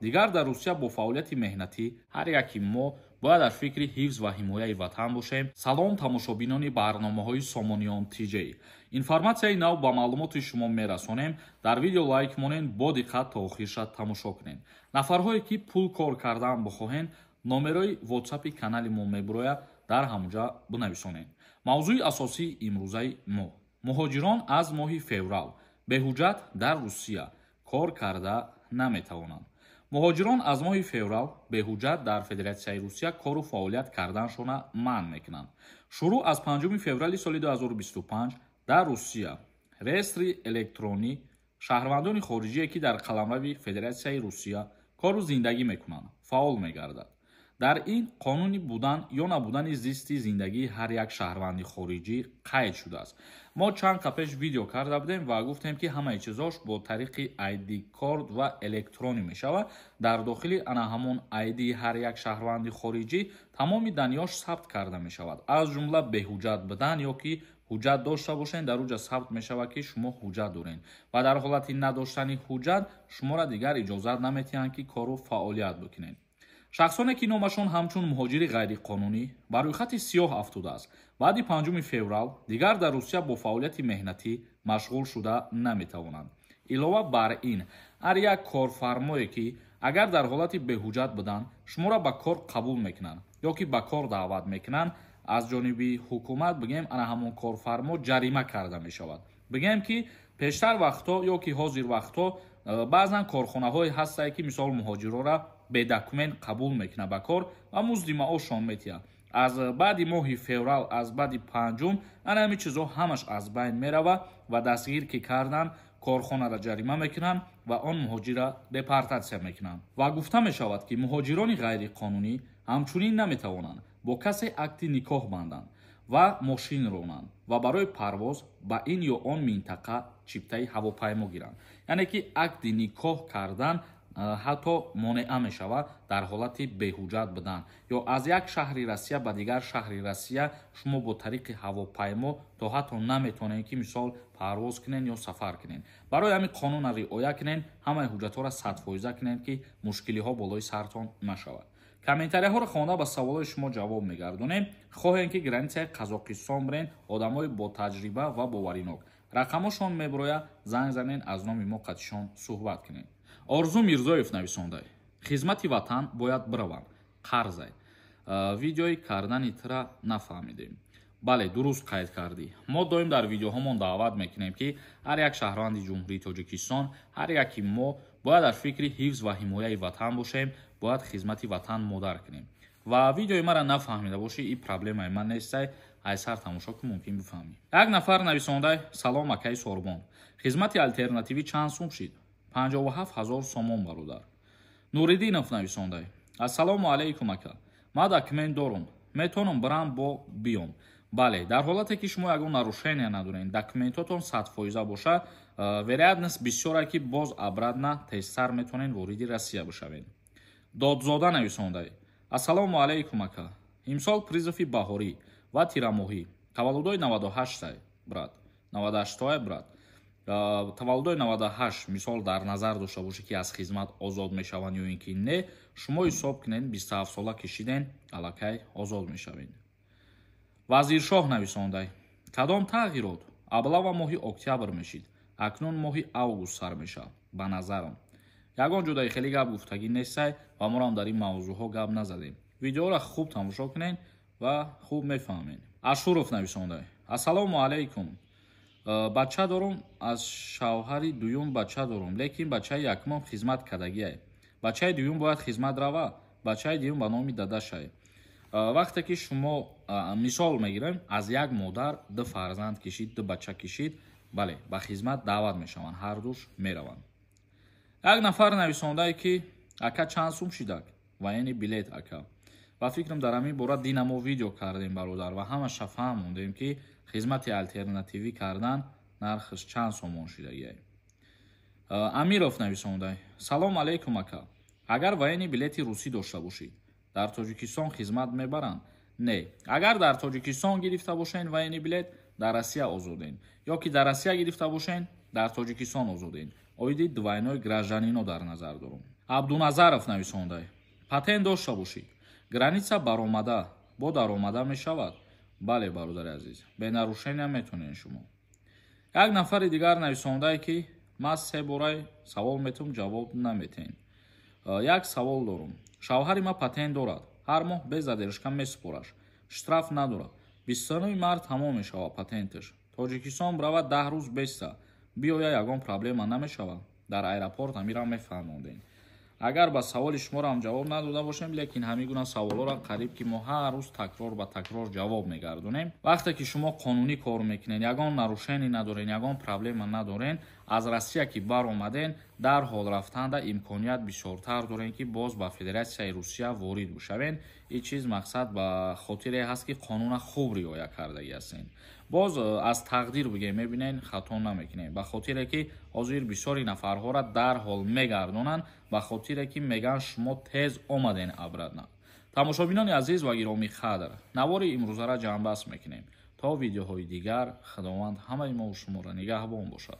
Дигар дар Русия бо фаъолияти меҳнатӣ ҳар яки мо бояд дар фикри ҳифз ва ҳимояи ватан бошем. Салом, тамошобинони барномаҳои Сомониён ТЖ. Информатсияи нав ба маълумоти шумо мерасонем. Дар видео лайк монен, бо диққат то охирша тамошо кунед. Нафарҳое ки пул кор кардан бихоҳен, номерои ватсапи канали мо мебурояд, дар ҳамуҷа бинависонед. Мавзӯи асосии имрӯзаи мо: муҳоҷирон аз моҳи феврал беҳуҷҷат дар Русия кор карда наметавонанд. Муҳоҷирон аз моҳи феврал беҳуҷҷат дар Федератсияи Русия кору фаъолият карданшона манъ мекунанд. Шурӯъ аз 5 феврали соли 2025 дар Русия реестри электронӣ шаҳрвандони хориҷие, ки дар қаламрави Федератсияи Русия кору зиндагӣ мекунанд, фаъол мегардад. Дар ин қонуни будан ё набудани зисти зиндагии ҳар як шаҳрванди хориҷӣ қайд шудааст. Мо чанд қа пеш видео карда будем ва гуфтем, ки ҳамаи чизош бо тариқи ID корт ва электронӣ мешавад. Дар дохили ана ҳамон ID ҳар як шаҳрванди хориҷӣ тамоми данныеш сабт карда мешавад, аз ҷумла беҳуҷҷат будан ё ки ҳуҷҷат дошта бошед, дар уҷа сабт мешавад, ки шумо ҳуҷҷат доред, ва дар ҳолати надоштани ҳуҷҷат шуморо дигар иҷозат наметиҳанд, ки кору фаъолият бикунед. Шахсоне ки номашон ҳамчун муҳоҷири ғайриқонунӣ ба рӯйхати сиёҳ афтодааст, баъди 5 феврал дигар дар Русия бо фаъолияти меҳнатӣ машғул шуда наметавонанд. Илова бар ин, ҳар як корфармое ки агар дар ҳолати беҳуҷҷат будан шуморо ба кор қабул мекунанд ё ки ба кор даъват мекунанд, аз ҷониби ҳукумат, бигем, ана ҳамон корфармо ҷарима карда мешавад. Бигем, ки пештар вақтҳо ё ки ҳозир вақтҳо баъзан корхонаҳое ҳастанд, ки мисол муҳоҷирора бедокумент қабул мекунад ба кор ва музди маошшон метиҳад. Аз баъди моҳи феврал, аз баъди панҷум, ана ҳамин чизҳо ҳамаш аз байн меравад ва дастгир ки кардан, корхонаро ҷарима мекунанд ва он муҳоҷирра депортатсия мекунанд. Ва гуфта мешавад, ки муҳоҷирони ғайриқонунӣ ҳамчунин наметавонанд бо касе акти никоҳ банданд ва мошин ронанд ва барои парвоз ба ин ё он минтақа чиптаи ҳавопаймо гиранд. Яъне ки акди никоҳ кардан ҳатто монеа мешавад дар ҳолати беҳуҷҷат будан, ё аз як шаҳри Россия ба дигар шаҳри Россия шумо бо тариқи ҳавопаймо то ҳатто наметавонед, ки мисол парвоз кунед ё сафар кунед. Барои ҳамин қонунро риоя кунед, ҳамаи ҳуҷҷатҳоро садфоиза кунед, ки мушкилиҳо болои сартон нашавад. Комментарияҳоро хонда, ба саволҳои шумо ҷавоб мегардонем. Хоҳем, ки границаи Қазоқистон бирен, одамои бо таҷриба ва боваринок, рақамошон мебирояд, занг занен, аз номи мо қатишон суҳбат кунед. Орзу Мирзоев нависондай: хизмати ватан бояд бираванд, қарзай. Видеои кардани тира нафаҳмидем. Бале, дуруст қайд кардӣ. Мо доим дар видеоҳомон даъват мекунем, ки ҳар як шаҳрванди Ҷумҳурии Тоҷикистон, ҳар яки мо бояд дар фикри ҳифз ва ҳимояи ватан бошем, бояд хизмати ватан модар кунем. Ва видеои маро нафаҳмида бошӣ, и проблемаи ман нестай, айсар тамошо кун, мумкин бифаҳмӣ. Як нафар нависондай: салом, акаи Сорбон, хизмати алтернативӣ чанд сум шид? 57 000 сомон, бародар. Нуриддинов нависондай: ассалому алайкум, ака, ман документ дорум, метавонам бирам бо биём? Бале, дар ҳолате ки шумо ягон нарушения надоред, документотон садфоиза боша, вероятность бисёре, ки боз обратно тезтар метавонед вориди Россия бишавед. Додзода нависондай: ассалому алайкум, ака, имсол призыви баҳорӣ ва тирамоҳӣ, таваллудои 98, брат, 98, брат, таваллудои 98, мисол дар назар дошта бошед, ки аз хизмат озод мешаванд ё ин ки не, шумо ҳисоб кунед, 27 сола кишиден, аллакай озод мешавед. Вазиршоҳ нависондай: кадом тағйирот? Облава моҳи октябр мешид, акнун моҳи август сар мешавад. Ба назарам, ягон ҷудаи хеле гап гуфтагӣ нестай ва морам дар ин мавзӯъҳо гап назадем. Видеоро хуб тамошо кунед ва хуб мефаҳмед. Ашуров нависондай: ассалому алайкум, бача дорум, аз шавҳари дуюм бача дорум, лекин бачаи якумам хизмат кардагиай, бачаи дуюм бояд хизмат рава? Бачаи дуюм ба номи дадашай. Вақте ки шумо, мисол мегирем, аз як модар ду фарзанд кишид, ду бача кишид, бале, ба хизмат даъват мешаванд, ҳардуш мераванд. Як нафар нависондае, ки ака, чанд сум шидак военный билет, ака? Ва фикрам, дар ҳамин бора дина мо видео кардем, бародар, ва ҳамаша фаҳмондем, ки хизмати алтернативӣ кардан нархаш чанд сомон шидагиай. Амиров нависондай: салом алейкум, ака, агар военный билети русӣ дошта бошӣ, дар Тоҷикистон хизмат мебаранд? Не, агар дар Тоҷикистон гирифта бошен военный билет, дар Россия озоден, ё ки дар Россия гирифта бошен, дар Тоҷикистон озоден. Оиди двойной гражданино дар назар дорум. Абдуназаров нависондай: патент дошта бошӣ, граница баромада бо даромада мешавад? Бале, бародари азиз, без нарушения метонед шумо. Як нафари дигар нависондае, ки ман се борай савол метум, ҷавоб наметен. Як савол дорум: шавҳари ман патент дорад, ҳар моҳ без задержка месупораш, штраф надорад. 29 март тамом мешавад патенташ. Тоҷикистон биравад, 10 рӯз беста биёя, ягон проблема намешавад? Дар аэропорт ҳамира мефаҳмондем. Агар ба саволи шуморо ҳам ҷавоб надода бошем, лекин ҳамин гуна саволҳоро қариб ки мо ҳар рӯз такрор ба такрор ҷавоб мегардонем. Вақте ки шумо қонунӣ кор мекунед, ягон нарушение надорен, ягон проблема надорен, аз Россия ки баромаден, дарҳол рафтанда имконият бисёртар дорен, ки боз ба Федератсияи Русия ворид бишавен. Ин чиз, мақсад, ба хотире ҳаст, ки қонуна хуб риоя кардагӣ ҳастен. Боз аз тақдир бигем, мебинен, хато намекунем, ба хотире ки ҳозир бисёри нафарҳоро дарҳол мегардонанд, ба хотире ки мегӯянд, шумо тез омаден обратно. Тамошобинони азиз ва гиромӣ қадр, навори имрӯзара ҷамъбаст мекунем. То видеоҳои дигар, Худованд ҳамаи мову шуморо нигаҳбон бошад.